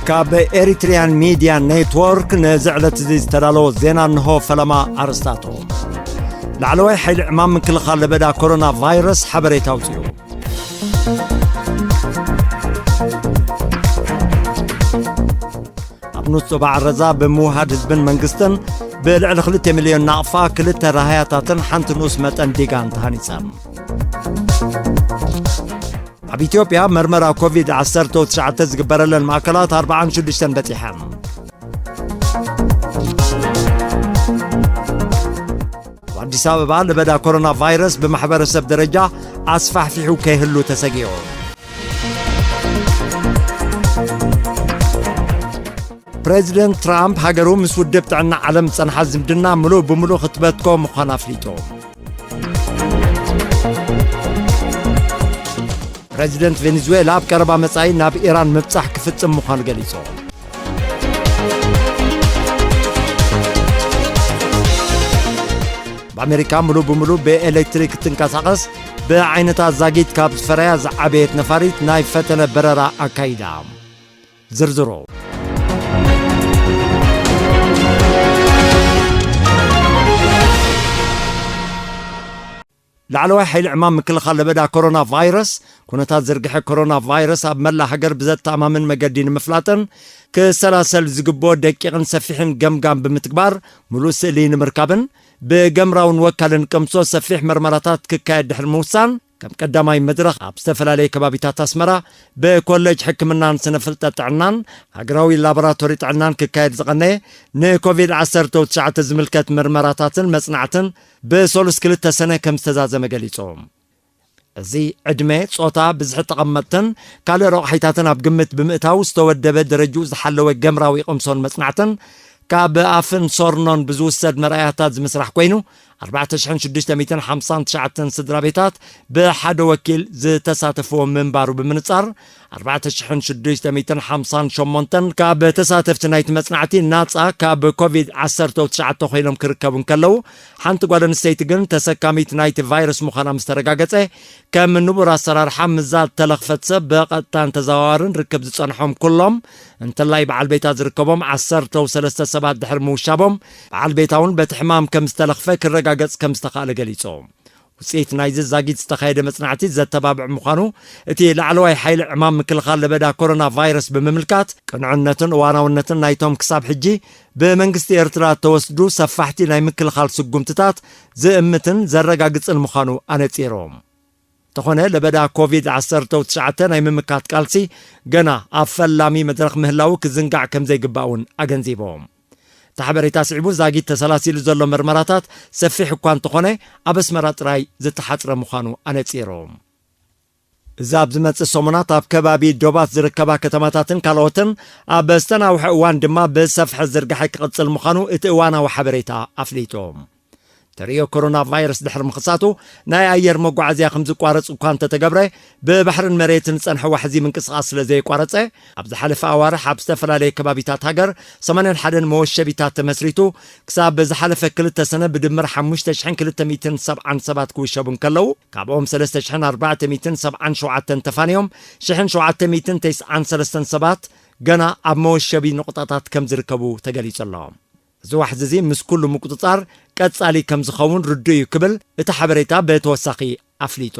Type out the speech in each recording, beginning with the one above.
ካብ ኤሪትሪያን ሚድያ ኔትወርክ ነዚ ዕለት እዚ ዝተዳለወ ዜና እንሆ። ፈለማ ኣርእስታቱ። ላዕለዋይ ሓይሊ ዕማም ምክልኻል ለበዳ ኮሮና ቫይረስ ሓበሬታ ኣውፅኡ። ኣብ ንኡስ ዞባ ዓረዛ ብምውሃድ ህዝብን መንግስትን ብልዕሊ ክልተ ሚልዮን ናቕፋ ክልተ ራህያታትን ሓንቲ ንኡስ መጠን ዲጋን ተሃኒጸን። ኣብ ኢትዮጵያ መርመራ ኮቪድ ዓሰርተ ትሽዓተ ዝግበረለን ማእከላት ኣርብዓን ሽዱሽተን በጺሐን። ኣብ ኣዲስ ኣበባ ለበዳ ኮሮና ቫይረስ ብማሕበረሰብ ደረጃ ኣስፋሕፊሑ ከይህሉ ተሰጊኡ። ፕሬዚደንት ትራምፕ ሃገሩ ምስ ውድብ ጥዕና ዓለም ዝጸንሓ ዝምድና ምሉእ ብምሉእ ክትበትኮ ምዃኑ ኣፍሊጡ። ፕሬዚደንት ቬኔዙዌላ ኣብ ቀረባ መጻኢ ናብ ኢራን ምብጻሕ ክፍጽም ምዃኑ ገሊጹ። ኣብ ኣሜሪካ ምሉእ ብምሉእ ብኤሌክትሪክ እትንቀሳቐስ ብዓይነታ ዛጊት ካብ ዝፈረያ ዝዓበየት ነፋሪት ናይ ፈተነ በረራ ኣካይዳ። ዝርዝሩ። ላዕለዋይ ሓይሊ ዕማም ምክልኻል ለበዳ ኮሮና ቫይረስ፣ ኩነታት ዝርግሐ ኮሮና ቫይረስ ኣብ መላእ ሃገር ብዘተኣማምን መገዲ ንምፍላጥን ክሰላሰል ዝግብኦ ደቂቕን ሰፊሕን ገምጋም ብምትግባር፣ ምሉእ ስእሊ ንምርካብን ብገምራውን ወካልን ቅምሶ ሰፊሕ መርመራታት ክካየድ ድሕሪ ምውሳን፣ ከም ቀዳማይ መድረኽ ኣብ ዝተፈላለዩ ከባቢታት ኣስመራ ብኮሌጅ ሕክምናን ስነ ፍልጠት ጥዕናን ሃገራዊ ላቦራቶሪ ጥዕናን ክካየድ ዝቐነየ ንኮቪድ ዓሰርተ ትሽዓተ ዝምልከት መርመራታትን መጽናዕትን ብሰሉስ ክልተ ሰነ ከም ዝተዛዘመ ገሊጹ። እዚ ዕድመ፣ ጾታ፣ ብዝሒ ተቐመጥትን ካልእ ረቑሒታትን ኣብ ግምት ብምእታው ዝተወደበ ደረጅኡ ዝሓለወ ገምራዊ ቅምሶን መጽናዕትን ካብ ኣፍን ሶርኖን ብዝውሰድ መርኣያታት ዝምስራሕ ኮይኑ፣ ኣርባዕተ ሽሕን ሽዱሽተ ሚእትን ሓምሳን ትሽዓተን ስድራ ቤታት ብሓደ ወኪል ዝተሳተፍዎ ምንባሩ ብምንጻር፣ ኣርባዕተ ሽሕን ሽዱሽተ ሚእትን ሓምሳን ሸሞንተን ካብ ተሳተፍቲ ናይቲ መጽናዕቲ ናጻ ካብ ኮቪድ ዓሰርተ ትሽዓተ ኮይኖም ክርከቡ እንከለዉ፣ ሓንቲ ጓል ኣንስተይቲ ግን ተሰካሚት ናይቲ ቫይረስ ምዃና ምስ ተረጋገጸ፣ ከም ንቡር ኣሰራርሓ ምስዛ እተለኽፈት ሰብ ብቐጥታን ተዘዋዋርን ርክብ ዝጸንሖም ኩሎም፣ እንተላይ በዓል ቤታ ዝርከቦም ዓሰርተ ሰለስተ ሰባት ድሕሪ ምውሻቦም፣ በዓል ቤታ እውን በቲ ሕማም ከም ዝተለኽፈ ክረጋገጽ ከም ዝተኻእለ ገሊጹ። ውጽኢት ናይዚ ዛጊት ዝተኻየደ መጽናዕቲ ዘተባብዕ ምዃኑ እቲ ላዕለዋይ ሓይሊ ዕማም ምክልኻል ለበዳ ኮሮና ቫይረስ ብምምልካት፣ ቅኑዕነትን እዋናውነትን ናይቶም ክሳብ ሕጂ ብመንግስቲ ኤርትራ እተወስዱ ሰፋሕቲ ናይ ምክልኻል ስጉምትታት ዝእምትን ዘረጋግጽን ምዃኑ ኣነጺሩ። እንተኾነ፣ ለበዳ ኮቪድ ዓሰርተ ትሽዓተ ናይ ምምካት ቃልሲ ገና ኣብ ፈላሚ መድረኽ ምህላዉ ክዝንጋዕ ከም ዘይግባእ እውን ኣገንዚቡ። እቲ ሓበሬታ ስዒቡ፣ ዛጊት ተሰላሲሉ ዘሎ መርመራታት ሰፊሕ እኳ እንተኾነ፣ ኣብ ኣስመራ ጥራይ ዝተሓጽረ ምዃኑ ኣነጺሩ። እዚ ኣብ ዝመጽእ ሰሙናት ኣብ ከባቢ ዶባት ዝርከባ ከተማታትን ካልኦትን ኣብ ዝተናውሐ እዋን ድማ ብሰፍሐ ዝርግሐ ክቕጽል ምዃኑ እቲ እዋናዊ ሓበሬታ ኣፍሊጡ። ተርእዮ ኮሮና ቫይረስ ድሕሪ ምኽሳቱ፣ ናይ ኣየር መጓዓዝያ ከም ዝቋረጽ እኳ እንተተገብረ፣ ብባሕርን መሬትን ዝጸንሐ ዋሕዚ ምንቅስቓስ ስለ ዘየቋረጸ፣ ኣብ ዝሓለፈ ኣዋርሕ ኣብ ዝተፈላለየ ከባቢታት ሃገር ሰማንያን ሓደን መወሸቢታት ተመስሪቱ፣ ክሳብ ዝሓለፈ ክልተ ሰነ ብድምር ሓሙሽተ ሽሕን ክልተ ሚእትን ሰብዓን ሰባት ክውሸቡ እንከለዉ፣ ካብኦም ሰለስተ ሽሕን ኣርባዕተ ሚእትን ሰብዓን ሸውዓተን ተፋንዮም፣ ሽሕን ሸውዓተ ሚእትን ተስዓን ሰለስተን ሰባት ገና ኣብ መወሸቢ ነቑጣታት ከም ዝርከቡ ተገሊጹ ኣሎ። እዚ ዋሕዚ እዚ ምስ ኩሉ ምቁጽጻር ቀጻሊ ከም ዝኸውን ርዱእ እዩ ክብል እቲ ሓበሬታ ብተወሳኺ ኣፍሊጡ።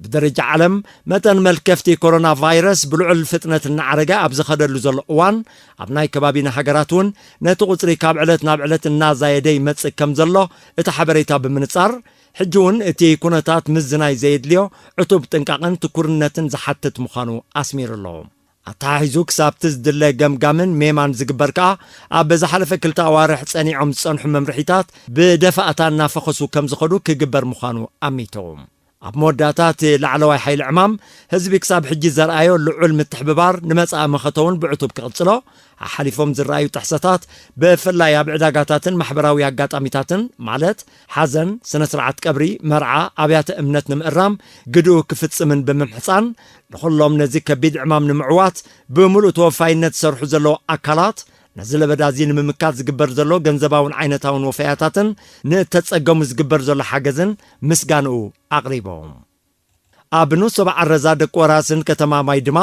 ብደረጃ ዓለም፣ መጠን መልከፍቲ ኮሮና ቫይረስ ብልዑል ፍጥነት እናዓረገ ኣብ ዝኸደሉ ዘሎ እዋን፣ ኣብ ናይ ከባቢና ሃገራት እውን ነቲ ቁጽሪ ካብ ዕለት ናብ ዕለት እናዛየደ ይመጽእ ከም ዘሎ እቲ ሓበሬታ ብምንጻር፣ ሕጂ እውን እቲ ኩነታት ምዝናይ ዘየድልዮ ዕቱብ ጥንቃቐን ትኩርነትን ዝሓትት ምዃኑ ኣስሚሩ ኣሎ። ኣተሓሒዙ ክሳብቲ ዝድለ ገምጋምን ሜማን ዝግበር ከኣ፣ ኣብ ዝሓለፈ ክልተ ኣዋርሕ ጸኒዖም ዝጸንሑ መምርሒታት ብደፋእታ እናፈኸሱ ከም ዝኸዱ ክግበር ምዃኑ ኣሚቱ። ኣብ መወዳእታ እቲ ላዕለዋይ ሓይሊ ዕማም፣ ህዝቢ ክሳብ ሕጂ ዘርኣዮ ልዑል ምትሕብባር ንመጻኢ መኸተ እውን ብዕቱብ ክቕጽሎ፣ ሓሓሊፎም ዝረኣዩ ጥሕሰታት፣ ብፍላይ ኣብ ዕዳጋታትን ማሕበራዊ ኣጋጣሚታትን፣ ማለት ሓዘን፣ ስነ ስርዓት ቀብሪ፣ መርዓ፣ ኣብያተ እምነት ንምእራም ግድኡ ክፍጽምን ብምምሕጻን፣ ንኹሎም ነዚ ከቢድ ዕማም ንምዕዋት ብምሉእ ተወፋይነት ዝሰርሑ ዘለዉ ኣካላት፣ ነዚ ለበዳ እዚ ንምምካት ዝግበር ዘሎ ገንዘባውን ዓይነታውን ወፈያታትን ንእተጸገሙ ዝግበር ዘሎ ሓገዝን ምስጋንኡ ኣቕሪቦም። ኣብ ንኡስ ዞባ ዓረዛ ደቂ ወራስን ከተማ ማይ ድማ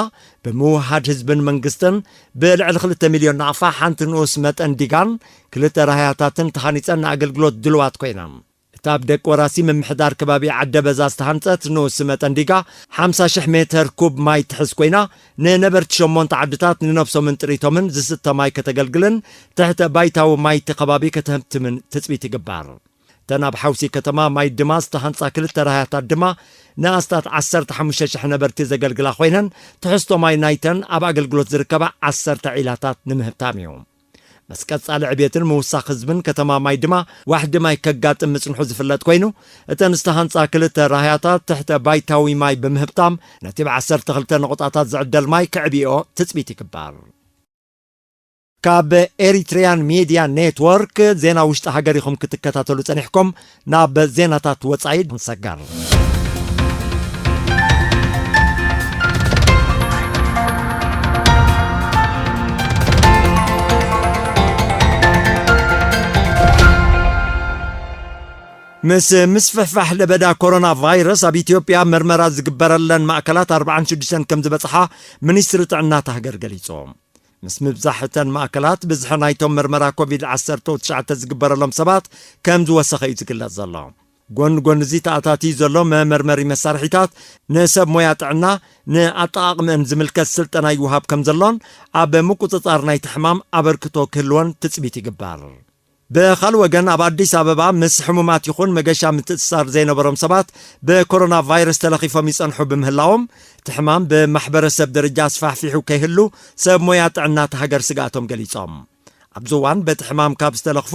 ብምውሃድ ህዝብን መንግስትን ብልዕሊ ክልተ ሚልዮን ናቕፋ ሓንቲ ንኡስ መጠን ዲጋን ክልተ ራህያታትን ተሃኒፀን ንኣገልግሎት ድልዋት ኮይነን። እታ ኣብ ደቂ ወራሲ ምምሕዳር ከባቢ ዓደ በዛ ዝተሃንፀት ንኡስ መጠን ዲጋ ሓምሳ ሽሕ ሜተር ኩብ ማይ ትሕዝ ኮይና፣ ንነበርቲ ሸሞንተ ዓድታት ንነብሶምን ጥሪቶምን ዝስተ ማይ ከተገልግልን ትሕተ ባይታዊ ማይ እቲ ከባቢ ከተህብትምን ትፅቢት ይግበር። እተን ኣብ ሓውሲ ከተማ ማይ ድማ ዝተሃንፃ ክልተ ራህያታት ድማ ንኣስታት ዓሰርተ ሓሙሽተ ሽሕ ነበርቲ ዘገልግላ ኮይነን፣ ትሕዝቶ ማይ ናይተን ኣብ ኣገልግሎት ዝርከባ ዓሰርተ ዒላታት ንምህብታም እዩ። ምስ ቀጻሊ ዕብየትን ምውሳኽ ህዝብን ከተማ ማይ ድማ ዋሕዲ ማይ ከጋጥም ምጽንሑ ዝፍለጥ ኮይኑ፣ እተን ዝተሃንጻ ክልተ ራህያታት ትሕተ ባይታዊ ማይ ብምህብታም ነቲ ብ ዓሰርተ ክልተ ነቑጣታት ዝዕደል ማይ ከዕብዮ ትጽቢት ይግበር። ካብ ኤሪትሪያን ሚድያ ኔትወርክ ዜና ውሽጢ ሃገር ኢኹም ክትከታተሉ ጸኒሕኩም። ናብ ዜናታት ወጻኢ ንሰጋር። ምስ ምስፍሕፋሕ ለበዳ ኮሮና ቫይረስ ኣብ ኢትዮጵያ መርመራ ዝግበረለን ማእከላት ኣርባዓን ሽዱሽተን ከም ዝበጽሓ ሚኒስትሪ ጥዕና እታ ሃገር ገሊጹ። ምስ ምብዛሕ እተን ማእከላት ብዝሒ ናይቶም መርመራ ኮቪድ ዓሰርተ ትሽዓተ ዝግበረሎም ሰባት ከም ዝወሰኸ እዩ ዝግለጽ ዘሎ። ጎን ጎን እዚ ተኣታትዩ ዘሎ መመርመሪ መሳርሒታት ንሰብ ሞያ ጥዕና ንኣጠቓቕምአን ዝምልከት ስልጠና ይወሃብ ከም ዘሎን ኣብ ምቁጽጻር ናይቲ ሕማም ኣበርክቶ ክህልዎን ትጽቢት ይግበር። ብኻልእ ወገን ኣብ ኣዲስ ኣበባ ምስ ሕሙማት ይኹን መገሻ ምትእስሳር ዘይነበሮም ሰባት ብኮሮና ቫይረስ ተለኺፎም ይጸንሑ ብምህላዎም እቲ ሕማም ብማሕበረሰብ ደረጃ ኣስፋሕፊሑ ከይህሉ ሰብ ሞያ ጥዕና እታ ሃገር ስግኣቶም ገሊጾም። ኣብዚ እዋን በቲ ሕማም ካብ ዝተለኽፉ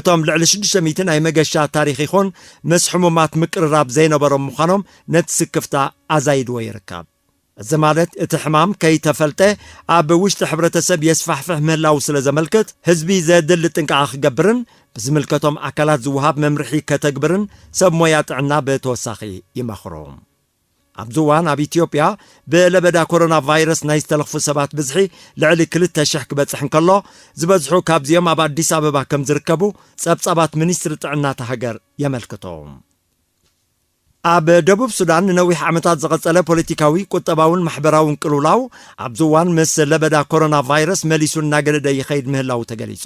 እቶም ልዕሊ ሽዱሽተ ሚእቲ ናይ መገሻ ታሪኽ ይኹን ምስ ሕሙማት ምቅርራብ ዘይነበሮም ምዃኖም ነቲ ስክፍታ ኣዛይድዎ ይርከብ። እዚ ማለት እቲ ሕማም ከይተፈልጠ ኣብ ውሽጢ ሕብረተሰብ የስፋሕፍሕ ምህላው ስለ ዘመልክት ህዝቢ ዘድሊ ጥንቃቐ ክገብርን ብዝምልከቶም ኣካላት ዝወሃብ መምርሒ ከተግብርን ሰብ ሞያ ጥዕና ብተወሳኺ ይመኽሩ። ኣብዚ እዋን ኣብ ኢትዮጵያ ብለበዳ ኮሮና ቫይረስ ናይ ዝተለኽፉ ሰባት ብዝሒ ልዕሊ ክልተ ሽሕ ክበጽሕ እንከሎ፣ ዝበዝሑ ካብዚኦም ኣብ ኣዲስ ኣበባ ከም ዝርከቡ ጸብጻባት ሚኒስትሪ ጥዕና እታ ሃገር የመልክቱ። ኣብ ደቡብ ሱዳን ንነዊሕ ዓመታት ዝቐጸለ ፖለቲካዊ፣ ቁጠባውን ማሕበራውን ቅልውላው ኣብዚ እዋን ምስ ለበዳ ኮሮና ቫይረስ መሊሱ እናገደደ ይኸይድ ምህላው ተገሊጹ።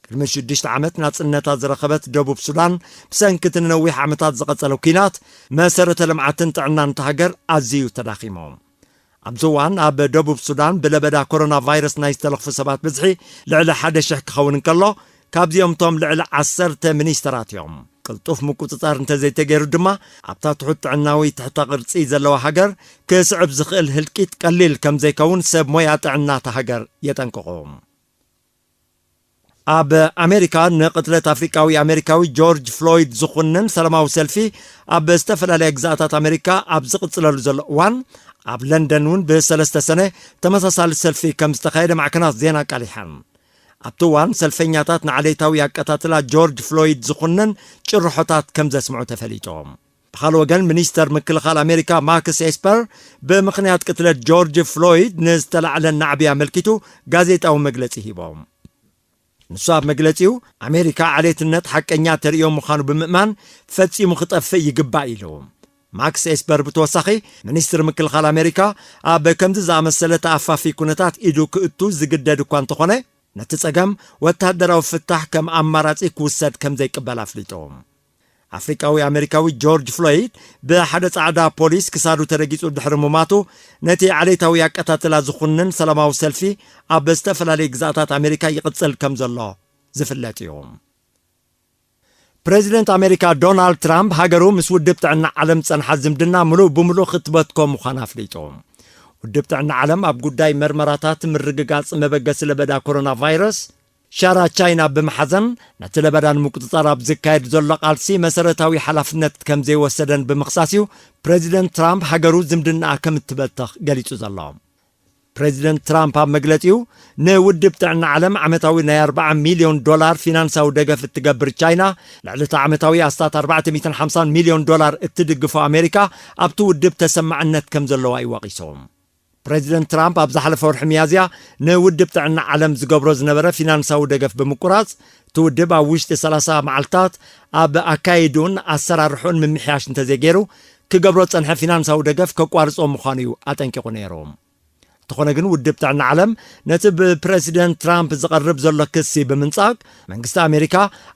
ቅድሚ ሽዱሽተ ዓመት ናጽነታ ዝረኸበት ደቡብ ሱዳን ብሰንኪ እቲ ንነዊሕ ዓመታት ዝቐጸለ ኲናት መሰረተ ልምዓትን ጥዕናን እታ ሃገር ኣዝዩ ተዳኺሙ። ኣብዚ እዋን ኣብ ደቡብ ሱዳን ብለበዳ ኮሮና ቫይረስ ናይ ዝተለኽፉ ሰባት ብዝሒ ልዕሊ ሓደ ሽሕ ክኸውን እንከሎ፣ ካብዚኦም እቶም ልዕሊ ዓሰርተ ሚኒስተራት እዮም። ቅልጡፍ ምቁጽጻር እንተዘይተገይሩ ድማ ኣብታ ትሑት ጥዕናዊ ትሕተ ቅርጺ ዘለዋ ሃገር ክስዕብ ዝኽእል ህልቂት ቀሊል ከም ዘይከውን ሰብ ሞያ ጥዕና እታ ሃገር የጠንቅቑ። ኣብ ኣሜሪካ ንቕትለት ኣፍሪቃዊ ኣሜሪካዊ ጆርጅ ፍሎይድ ዝኹንን ሰላማዊ ሰልፊ ኣብ ዝተፈላለያ ግዛኣታት ኣሜሪካ ኣብ ዝቕጽለሉ ዘሎ እዋን፣ ኣብ ለንደን እውን ብሰለስተ ሰነ ተመሳሳሊ ሰልፊ ከም ዝተኻየደ ማዕከናት ዜና ኣቃሊሐን። ኣብቲ እዋን ሰልፈኛታት ንዓሌታዊ ኣቀታትላ ጆርጅ ፍሎይድ ዝኹንን ጭርሖታት ከም ዘስምዑ ተፈሊጡ። ብኻልእ ወገን ሚኒስተር ምክልኻል ኣሜሪካ ማክስ ኤስፐር ብምኽንያት ቅትለት ጆርጅ ፍሎይድ ንዝተላዕለ ናዕቢ ኣመልኪቱ ጋዜጣዊ መግለጺ ሂቦም። ንሱ ኣብ መግለጺኡ ኣሜሪካ ዓሌትነት ሓቀኛ ተርእዮ ምዃኑ ብምእማን ፈጺሙ ክጠፍእ ይግባእ ኢሉ። ማክስ ኤስፐር ብተወሳኺ ሚኒስትሪ ምክልኻል ኣሜሪካ ኣብ ከምዚ ዝኣመሰለ ተኣፋፊ ኩነታት ኢዱ ክእቱ ዝግደድ እኳ እንተኾነ ነቲ ጸገም ወታደራዊ ፍታሕ ከም ኣማራጺ ክውሰድ ከም ዘይቅበል ኣፍሊጡ። ኣፍሪቃዊ ኣሜሪካዊ ጆርጅ ፍሎይድ ብሓደ ጻዕዳ ፖሊስ ክሳዱ ተረጊጹ ድሕሪ ምማቱ ነቲ ዓሌታዊ ኣቀታትላ ዝኹንን ሰላማዊ ሰልፊ ኣብ ዝተፈላለዩ ግዛኣታት ኣሜሪካ ይቕጽል ከም ዘሎ ዝፍለጥ እዩ። ፕሬዚደንት ኣሜሪካ ዶናልድ ትራምፕ ሃገሩ ምስ ውድብ ጥዕና ዓለም ዝጸንሓ ዝምድና ምሉእ ብምሉእ ክትበትኮ ምዃና ኣፍሊጡ። ውድብ ጥዕና ዓለም ኣብ ጉዳይ መርመራታት ምርግጋጽ መበገሲ ለበዳ ኮሮና ቫይረስ ሻራ ቻይና ብምሓዘን ነቲ ለበዳ ንምቁጽጻር ኣብ ዝካየድ ዘሎ ቃልሲ መሰረታዊ ሓላፍነት ከም ዘይወሰደን ብምኽሳስ እዩ ፕሬዚደንት ትራምፕ ሃገሩ ዝምድናኣ ከም እትበትኽ ገሊጹ ዘሎ። ፕሬዚደንት ትራምፕ ኣብ መግለጺኡ ንውድብ ጥዕና ዓለም ዓመታዊ ናይ ኣርባዓ ሚልዮን ዶላር ፊናንሳዊ ደገፍ እትገብር ቻይና ልዕሊ እቲ ዓመታዊ ኣስታት ኣርባዕተ ሚእትን ሓምሳን ሚልዮን ዶላር እትድግፎ ኣሜሪካ ኣብቲ ውድብ ተሰማዕነት ከም ዘለዋ እዩ ወቒሱ። ፕሬዚደንት ትራምፕ ኣብ ዝሓለፈ ወርሒ ሚያዝያ ንውድብ ጥዕና ዓለም ዝገብሮ ዝነበረ ፊናንሳዊ ደገፍ ብምቁራጽ እቲ ውድብ ኣብ ውሽጢ ሰላሳ መዓልታት ኣብ ኣካይድኡን ኣሰራርሕኡን ምምሕያሽ እንተዘይገይሩ ክገብሮ ዝጸንሐ ፊናንሳዊ ደገፍ ከቋርጾ ምዃኑ እዩ ኣጠንቂቑ ነይሩ። እንተኾነ ግን ውድብ ጥዕና ዓለም ነቲ ብፕረሲደንት ትራምፕ ዝቐርብ ዘሎ ክሲ ብምንጻግ፣ መንግስቲ ኣሜሪካ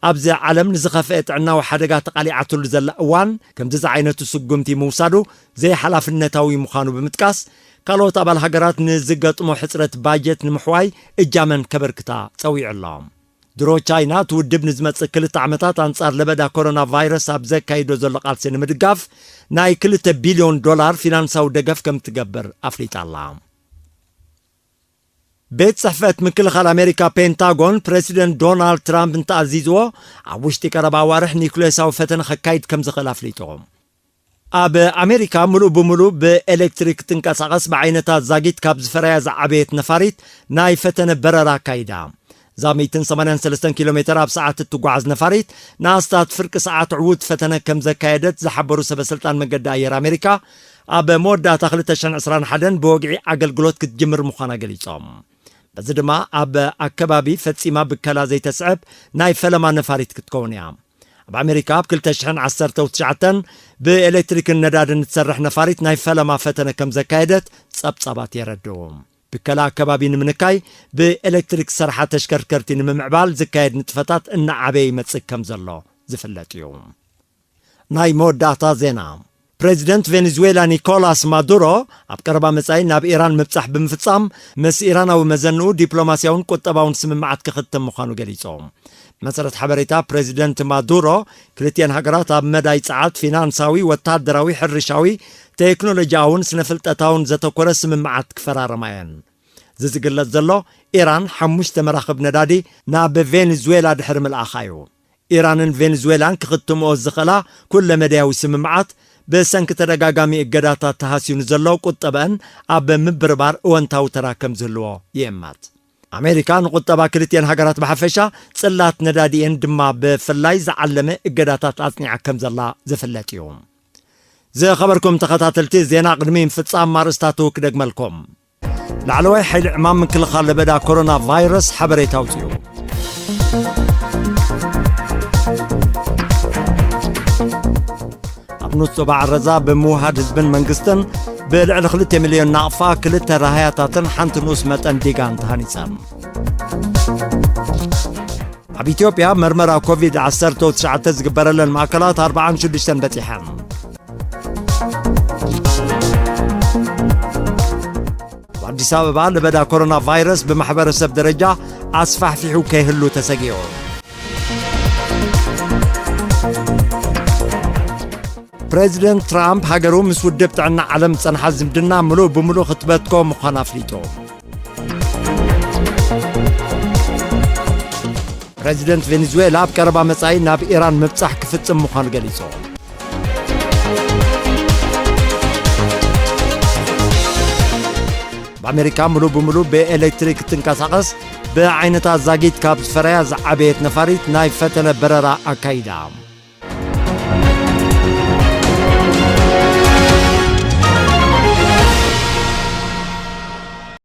ኣብዚ ዓለም ንዝኸፍአ ጥዕናዊ ሓደጋ ተቓሊዓትሉ ዘላ እዋን ከምዚ ዝዓይነቱ ስጉምቲ ምውሳዱ ዘይሓላፍነታዊ ምዃኑ ብምጥቃስ፣ ካልኦት ኣባል ሃገራት ንዝገጥሞ ሕጽረት ባጀት ንምሕዋይ እጃመን ከበርክታ ጸዊዑ ኣሎ። ድሮ ቻይና እቲ ውድብ ንዝመጽእ ክልተ ዓመታት ኣንጻር ለበዳ ኮሮና ቫይረስ ኣብ ዘካይዶ ዘሎ ቃልሲ ንምድጋፍ ናይ ክልተ ቢልዮን ዶላር ፊናንሳዊ ደገፍ ከም ትገብር ኣፍሊጣ ኣላ። ቤት ጽሕፈት ምክልኻል ኣሜሪካ ፔንታጎን ፕረሲደንት ዶናልድ ትራምፕ እንተኣዚዝዎ ኣብ ውሽጢ ቀረባ ኣዋርሕ ኒውክሌሳዊ ፈተነ ከካይድ ከም ዝኽእል ኣፍሊጡ። ኣብ ኣሜሪካ ምሉእ ብምሉእ ብኤሌክትሪክ ትንቀሳቐስ ብዓይነታ ዛጊት ካብ ዝፈረያ ዝዓበየት ነፋሪት ናይ ፈተነ በረራ ኣካይዳ። እዛ ሚእትን ሰማንያን ሰለስተን ኪሎ ሜተር ኣብ ሰዓት እትጓዓዝ ነፋሪት ንኣስታት ፍርቂ ሰዓት ዕዉት ፈተነ ከም ዘካየደት ዝሓበሩ ሰበ ስልጣን መገዲ ኣየር ኣሜሪካ፣ ኣብ መወዳእታ ክልተ ሽሕን ዕስራን ሓደን ብወግዒ ኣገልግሎት ክትጅምር ምዃና ገሊጾም። በዚ ድማ ኣብ ኣከባቢ ፈጺማ ብከላ ዘይተስዕብ ናይ ፈለማ ነፋሪት ክትከውን እያ። ኣብ ኣሜሪካ ኣብ ክልተ ሽሕን ዓሰርተው ትሽዓተን ብኤሌክትሪክን ነዳድን እትሰርሕ ነፋሪት ናይ ፈለማ ፈተነ ከም ዘካየደት ጸብጻባት የረድኡ። ብከላ ኣከባቢ ንምንካይ ብኤሌክትሪክ ዝሰርሓ ተሽከርከርቲ ንምምዕባል ዝካየድ ንጥፈታት እናዓበየ ይመጽእ ከም ዘሎ ዝፍለጥ እዩ። ናይ መወዳእታ ዜና። ፕረዚደንት ቬኔዙዌላ ኒኮላስ ማዱሮ ኣብ ቀረባ መጻኢ ናብ ኢራን ምብጻሕ ብምፍጻም ምስ ኢራናዊ መዘንኡ ዲፕሎማስያውን ቁጠባውን ስምምዓት ክኽትም ምዃኑ ገሊጹ። ብመሰረት ሓበሬታ ፕረዚደንት ማዱሮ፣ ክልቲኤን ሃገራት ኣብ መዳይ ጸዓት፣ ፊናንሳዊ፣ ወታደራዊ፣ ሕርሻዊ፣ ቴክኖሎጂያውን ስነ-ፍልጠታውን ዘተኮረ ስምምዓት ክፈራረማ እየን። እዚ ዝግለጽ ዘሎ ኢራን ሓሙሽተ መራኽብ ነዳዲ ናብ ቬኔዙዌላ ድሕሪ ምልኣኻ እዩ። ኢራንን ቬኔዙዌላን ክኽትምኦ ዝኽእላ ኩለ መዳያዊ ስምምዓት ብሰንኪ ተደጋጋሚ እገዳታት ተሃስዩ ንዘሎ ቁጠበአን ኣብ ምብርባር እወንታዊ ተራ ከም ዝህልዎ ይእመት። ኣሜሪካ ንቁጠባ ክልቲኤን ሃገራት ብሓፈሻ ጽላት ነዳዲኤን ድማ ብፍላይ ዝዓለመ እገዳታት ኣጽኒዓ ከም ዘላ ዝፍለጥ እዩ። ዝኸበርኩም ተኸታተልቲ ዜና፣ ቅድሚ ምፍጻም ኣርእስታቱ ክደግመልኩም። ላዕለዋይ ሓይሊ ዕማም ምክልኻል ለበዳ ኮሮና ቫይረስ ሓበሬታ ኣውጺኡ። ኣብ ንኡስ ዞባ ዓረዛ ብምውሃድ ህዝብን መንግስትን ብልዕሊ ክልተ ሚልዮን ናቕፋ፣ ክልተ ራህያታትን ሓንቲ ንኡስ መጠን ዲጋን ተሃኒጸን። ኣብ ኢትዮጵያ መርመራ ኮቪድ ዓሰርተ ትሽዓተ ዝግበረለን ማእከላት ኣርብዓን ሽዱሽተን በጺሐን። ኣብ ኣዲስ ኣበባ ለበዳ ኮሮና ቫይረስ ብማሕበረሰብ ደረጃ ኣስፋሕፊሑ ከይህሉ ተሰጊኡ። ፕሬዚደንት ትራምፕ ሃገሩ ምስ ውድብ ጥዕና ዓለም ዝጸንሓ ዝምድና ምሉእ ብምሉእ ክትበትኮ ምዃና ኣፍሊጡ። ፕሬዚደንት ቬኔዙዌላ ኣብ ቀረባ መጻኢ ናብ ኢራን ምብጻሕ ክፍጽም ምዃኑ ገሊጹ። ኣብ ኣሜሪካ ምሉእ ብምሉእ ብኤሌክትሪክ እትንቀሳቐስ ብዓይነታ ዛጊት ካብ ዝፈረያ ዝዓበየት ነፋሪት ናይ ፈተነ በረራ ኣካይዳ።